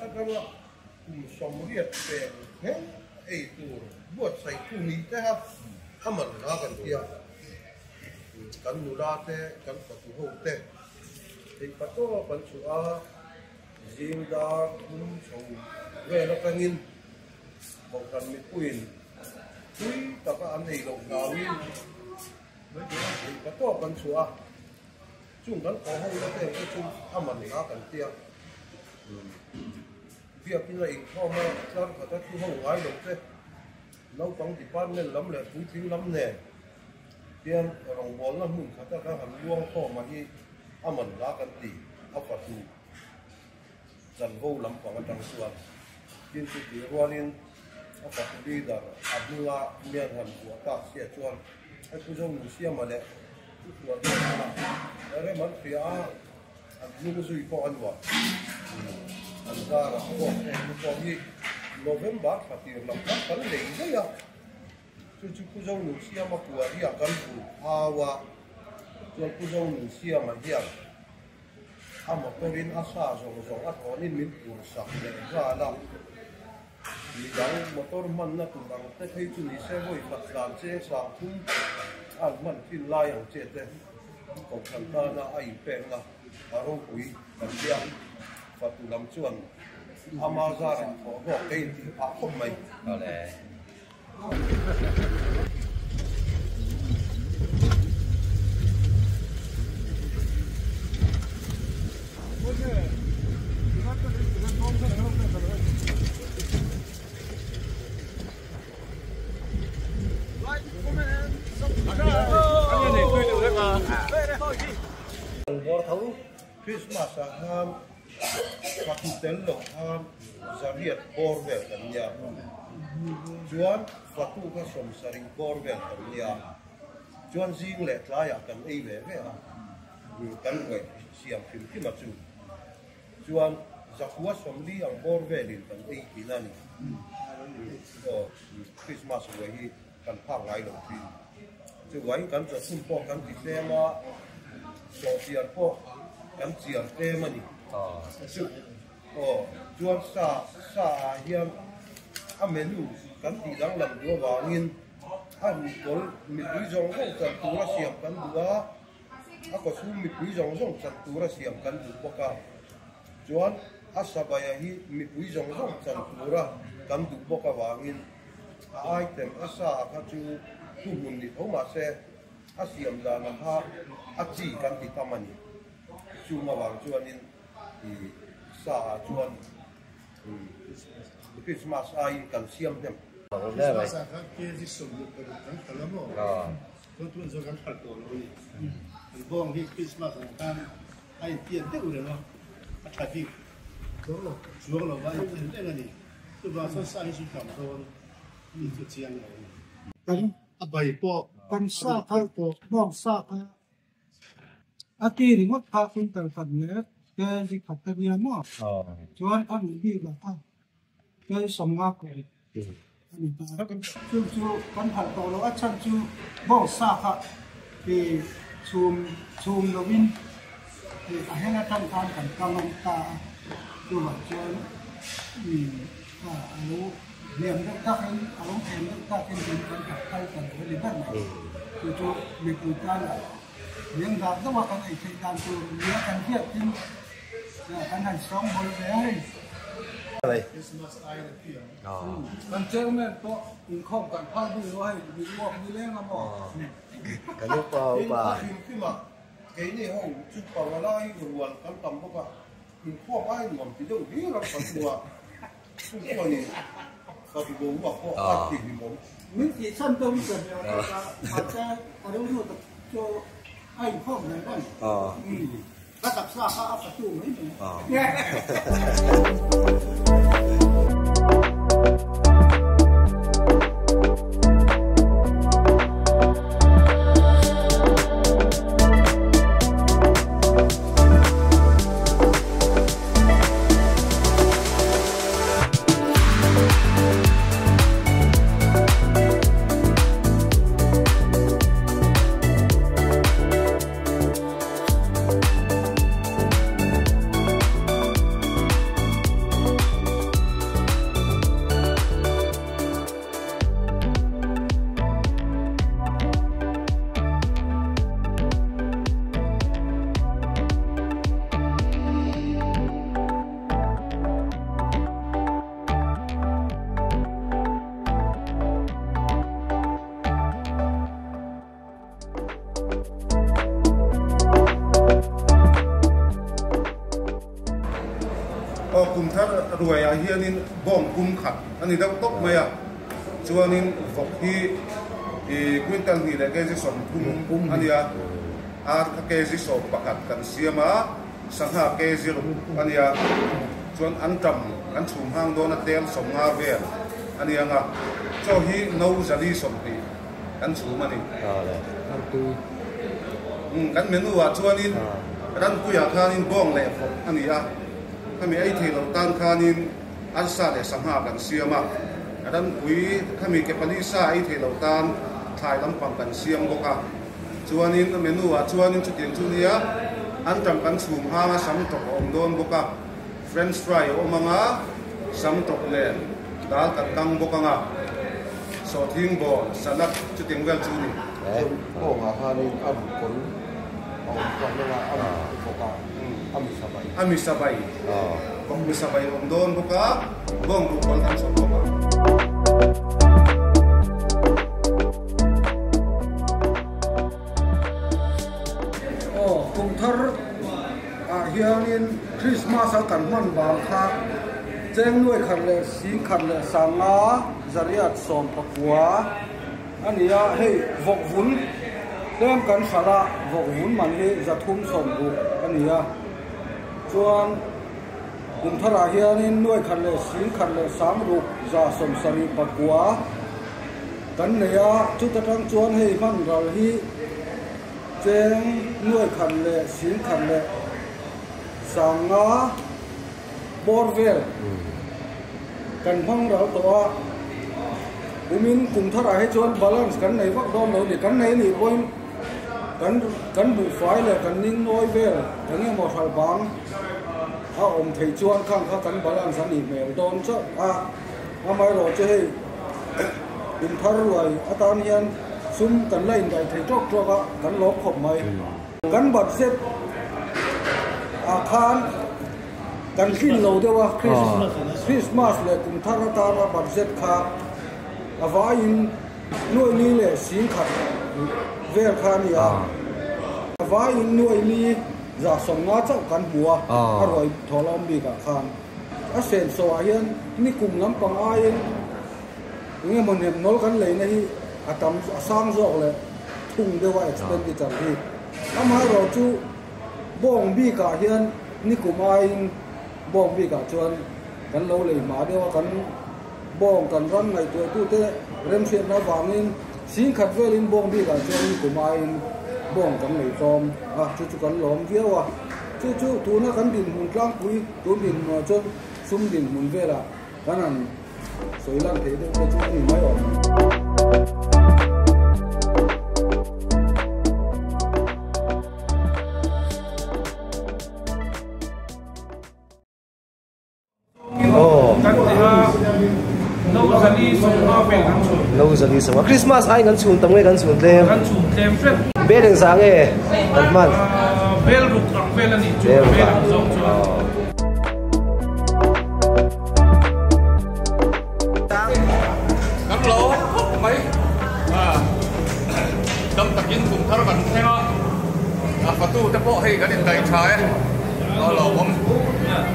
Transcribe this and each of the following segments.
atanga kum 80 peng thleng ei tur buatsaihtu ni te kha a man hla kan ti a. Kan nula te, kan fatu ho te theihpa tawp an chhuah a, zing dar thum chho vel atangin Kohhran mipuiin tui taka an ei loh hlauin theihpa tawp an chhuah a. Chung kan kawh ho na te te chu a man hla kan ti a. Biakin a inkhawm a, tlar khata thu ho ngai lo te, naupang department lam leh puitling lam nen hian rawngbawlna hmun khata kan han luang khawm a hi a man hla kan ti a fatu chanvo lampang atang chuan. Tin chutih rualin a fatu leader a hnunga mian han buah tak sia chuan hei Pu Zonunsiama leh Pu Hruaitana rem an hria a, an hnung zui pawh a nuam. An zarah pawh heng te pawh hi November thla tir lam khan kan lei daih a, chu chu Pu Zonunsiama kua hi a kan bul phau a, chuan Pu Zonunsiama hian a motor in a sa zawng zawng a thlawnin min phur sak leh nghal a. Midang motor hmanna tur ang te phei chu ni se vawi khat tlan cheng sang thum a an hman thin lai ang che te Kohhran tana a inpekna a ropui kan tia. Fatu lam chuan ama zarah thawh hlawk te intih phah khawp mai. Christmas ah khan fatu tel loh khan zariat bawr vel kan nia chuan fatu kha 70 bawr vel kan nia chuan zing leh tlaiah kan ei ve ve a kan ruai siam hrim hrim a chu chuan zakua 40 ang bawr velin kan ei thin a ni aw Christmas ruai hi kan phak ngai lo thin chuvain kan chawchhun pawh kan ti tlem a sawhchiar pawh kan chiar tlem a ni chu aw chuan sa sa ah hian a menu kan tih danglam duh avangin a ruhkawl mipui zawng zawng chan tura siam kan duh a a kawchhung mipui zawng zawng chan tura siam kan duh bawk a chuan a sabaia hi mipui zawng zawng chan tura kan duh bawk avangin a item a sa kha chu thuhmun ni tho mahse a siam dan a kha a chi kan ti tam a ni. Chung avang chuanin sa ah chuan Christmas aiin kan siam hnem. Christmas ah khan kg 16 kan kal a maw? Chuan tun zawng kan kal tawh lo a ni. Kan bawng hi Christmas ah khan a intiat deuh reng a, a tha bik chuang lo va a intiat reng a ni. Chuvang chuan sa hi chu tam dawn tih chu chiang lo a ni. Kan a bai pawh kan sa kha bawng sa kha a ti ringawt kha quintal khat leh kg khat te nia maw chuan a ruh bik lah kha kg 50 ko a ni ta chu chu kan phalh tawh loh a chhan chu bawng sa kha chhum chhum lovin a hen atang khan kan kang awm ta a chuvang chuan a lo hliam deuh takin a lo them deuh takin kan kan khat phal ta lo a ni ber mai chu chu mipui tana liang dah deuh a kan ei theih dan tur nia kan hriat tin kan han sawng bawl ve a hei. Kan chairman pawh inkhawm kan phal bik lo a hei mi uap ni leng a maw. Kan upa upa. A hrim hrim a keini ho chu pangalai rual kan tam bawk a inkhawm ai nuam ti deuh hlir ang kan hmu a chu chuanin ka ti bo uap pawh a ti hlim awm. Min tih chhan pawh min pe hmel bawk a mahse ka rilru tak chu a inkhawm ve reng. Ka taksa kha a fatu mai mai. ruaiah hianin bawng pum khat a ni deuh tawp mai a, chuanin vawk hi ih quintal hnih leh kg 30 a ni a, ar kha kg 11 kan siam a, sangha kg ruk a ni a, chuan anṭam kan chhum hang dawn a tel 50 vel a ni ang a, chaw hi no 420 kan chhum a ni. Kan menu ah chuanin Ranpuiah khanin bawng leh vawk a ni a, khami ei thei lo tan khanin arsa leh sangha kan siam a, Ranpui khami ke pali sa ei thei lo tan thlai lampang kan siam bawk a, chuanin a menu ah chuanin chutiang chu nia anṭam kan chhum hang a sam tawk a awm dawn bawk a, french fry a awm ang a, sam tawk nen dal kan kang bawk ang a, sawhthing bawl, salad chutiang vel chu ni. Bawngah khanin a rukawl a awm tawh lo a, a mi bawk a, a mi sabai. A mi sabai, bawk mi sabai a awm dawn bawk a, bawng rukawl kan chhawp bawk a. Aw, kum thar ah hianin Christmas a kan hman vang kha cheng nuai khat leh sing khat leh sanga zariat 19 A ni a, hei vawk vun tlem kan hralh a, vawk vun man hi 360 a ni a. Chuan kum tharah hianin nuai khat leh sing khat leh sang ruk 79 kan nei a, chuta tang chuan hei hman ral hi cheng nuai khat leh sing khat leh 50 bawr vel kan hmang ral tawh a, kumin kum tharah hi chuan balance kan nei vak dawn lo ni, kan nei nih pawhin kan kan buhfai leh kan ning nawi vel eng emaw hral bang a awm theih chuan khang kha kan balance a nih hmel dawn chauh a, amaherawh chu hei kum thar ruai atan hian sum kan la indaih thei tawk tawk a, kan lawm khawp mai. Kan budget ah khan kan hlin lo deuh a, Christmas leh kum thar atana budget kha a vaiin nuai li leh 10,000 vel kha a ni a, a vaiin nuai li 150 chauh kan hmu a, a ruai thawhlawm bikah khan. A senso ah hian ni kum lampang aiin eng emaw nem nawl kan leina hi a tam a sang zawk leh thung deuh a expenditure hi. Amaherawh chu bawng bikah hian ni kum aiin bawng bikah chuan kan lo lei hma deuh a, kan bawng kan ram ngaihtuahtute remhriatna avangin 10,000 velin bawng bikah chuan ni kum aiin bawng kan lei tlawm a, chu chu kan lawm viau a. Chu chu tuna kan dinhmun tlangpui tun dinhmunah chuan sum dinhmun velah kan han sawi lan theih deuh te chu a ni mai awm. Kan ti a, no 450 vel kan chhun. No 450. Christmas aiin kan chhun tam nge kan chhun tlem? Kan chhun tlem hret. Bel engzah nge kan hman? Bel ruk ang vel a nih chu, bel ang zawng chuan. Kan lo khawp mai a, dam takin kum thar kan thleng a, a fatu te pawh hei kan indaih tha e, a lawmawm.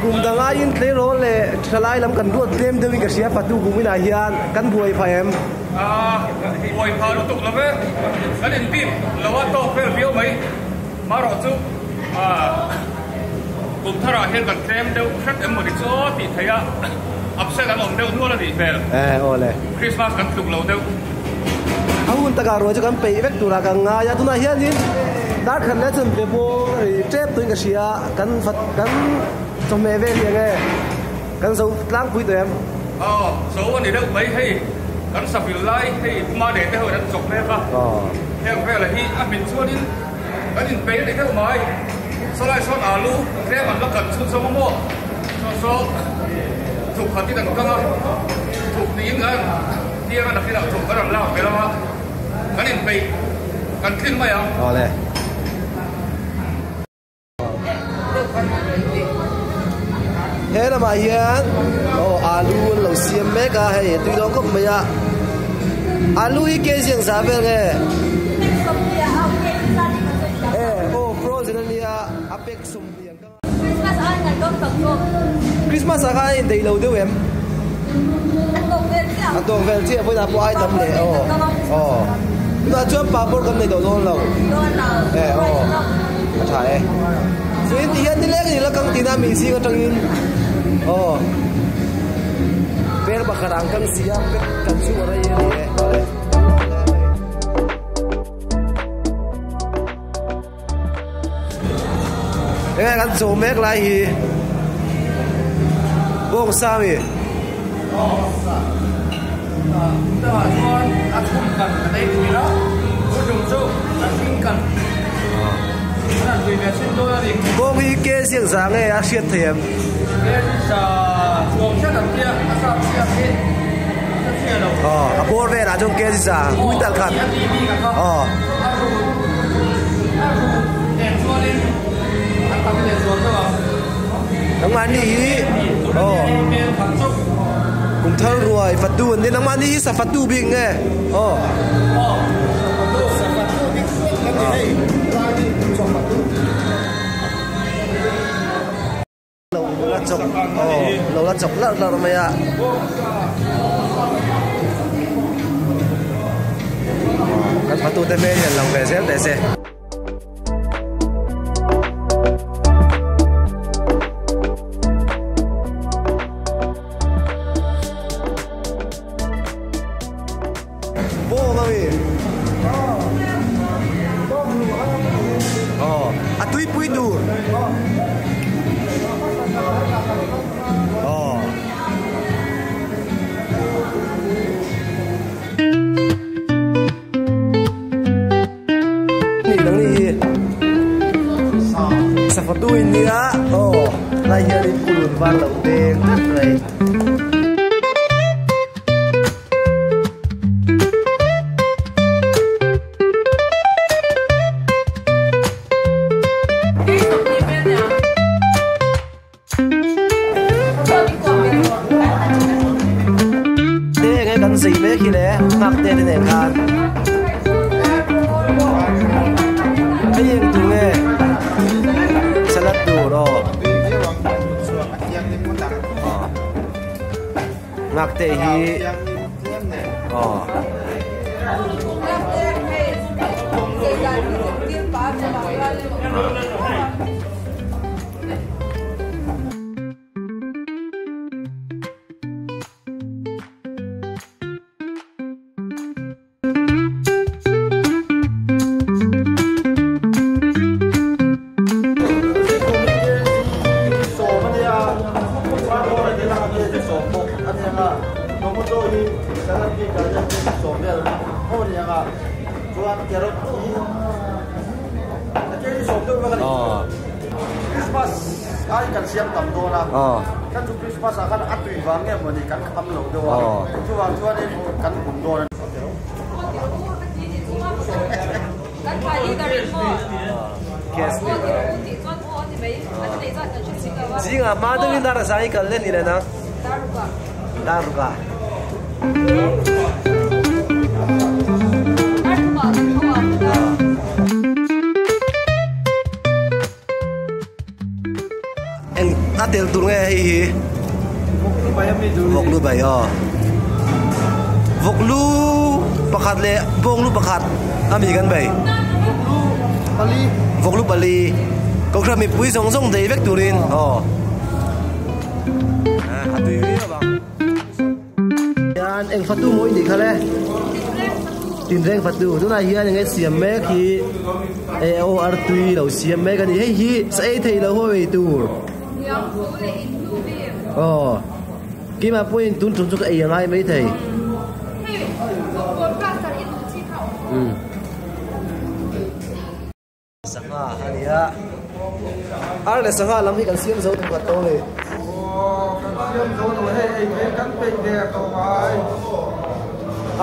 Kum dang aiin tleirawl leh thalai lam kan ruat tlem deuhin ka hria, fatu kum inah hian kan buai phah em? A buai phah lutuk lo ve, kan inbik lo a tawk vel viau mai, marawh chu a. Kum tharah hian kan tlem deuh hret em mawni chu aw tih theih a, upset an awm deuh nual a nih hmel. Eh aw le. Christmas kan tluk lo deuh. A hun takah ruai chu kan peih vek turah ka ngai a, tunah hianin dar khat leh chun pe bawr a ri tep tuin ka hria, kan vat kan chawhmeh vel hi eng nge kan zo tlangpui tawh em? Aw, zo a ni deuh mai hei, kan savil lai hei hma nei te ho in an chawk mek a, heng velah hi a hmin chuanin Kan inpeih a ni deuh mai. Sawlai sawn alu tlem an la kan chhun zawng a maw? Saw saw thuk khatin an kang a, thuk niin kan tiang a nakinah thuk kan rawn lak belh ang a, kan inpeih kan tlin mai ang. Awle. He lamah hian aw alu an lo siam mek a hei tui dawn khawp mai a alu hi kg ang zah vel nge e aw frozen ania a pack 20 ang ka. Christmas ah khan a indaih lo deuh em? A tawk vel chiah vawiinah pawh ai tam leh aw aw tunah chuan papawr kan nei tawh dawn lo e aw a tha e chuan ti hian nileng in la kang tina mi zing atangin aw per pakhat ang kang si a kan chhung a rei a ni e awle. Enge kan chaw mek lai hi bawngsa mi bawng hi ke ziak zah nge a hriat thei em a bawr velah chuan ke zah pui tal khat aw. Nangmahni hi aw kum thar ruai fatu an nia nangmahni hi safatu bik nge aw. Lo la chawk aw lo la chawk larh larh mai a kan fatu te hmel hian lang ve zel teh se. Bawng a mi aw a tuipui tur aw. Ni dang ni hi safatu in nia aw lai hianin kulun var lo deng tlat mai. Te enge kan zei mek hi le nghak te te nen khan hei eng tur nge salad tur aw nghak te hi aw. Zingah hma deuhin dar a zai kal leh ni leh na dar ruk ah. Eng a tel tur nge hei hi? Vawklu bai aw. Vawklu pakhat leh bawnglu pakhat a mi kan bei. Vawklu pali. Kohhran mipui zawng zawng dei vek turin aw. A tui viau ang. Hian eng fatu maw i nih kha le? Tinreng fatu. Tunah hian enge siam mek hi e aw artui lo siam mek a ni. Hei hi sa ei thei lo ho ei tur. Aw keimah pawhin tun tum chu ka ei a ngai mai thei. Sangha a ni a, ar leh sangha lam hi kan siam zo thawkhat tawh a ni.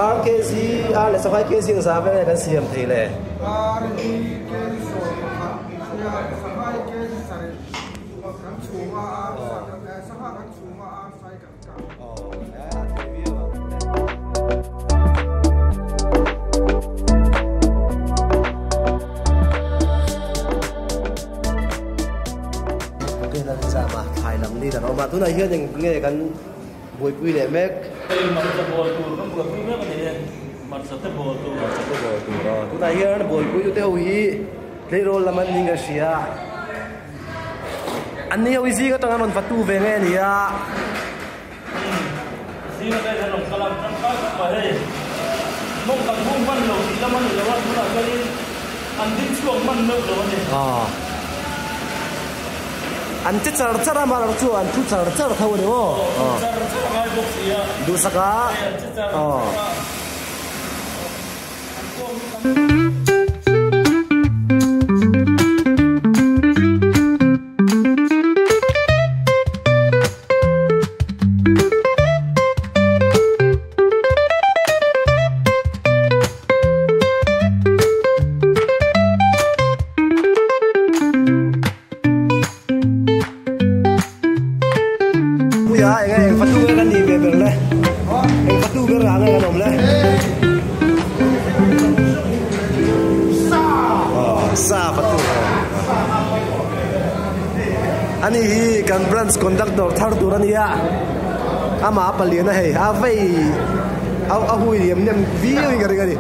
Ar kg, ar leh sangha kg ang zah vel nge kan siam thei le? Tunah hian eng nge kan buaipui leh mek? Hei hmarcha bawl tur kan buaipui mek a ni e, hmarcha te bawl tur. Hmarcha te bawl tur a. Tunah hian buaipui tute ho hi tleirawl lam an ning ka hria. An ni ho hi zing atang an rawn fatu ve nge a ni a. Zing atang hian rawn kal a, tangkai khawp mai hei. Mawng kan hung hman lo tih lam a ni lo a, tunah chuanin an ding chhuak hman meuh lo a ni. An che char char a, mahrawh chu an thu char char tho a ni maw? Aw, thu char char a ngai bawk si a. Duhsak a. Hei an che char char a. An kawm hi tam. Puia eng eng fatu nge kan nih ve ber le eng fatu ber ah nge kan awm le sa fatu ani hi kan branch conductor thar tur ania amah a palian a hei a vei a hui liam nem viau in ka ring ani.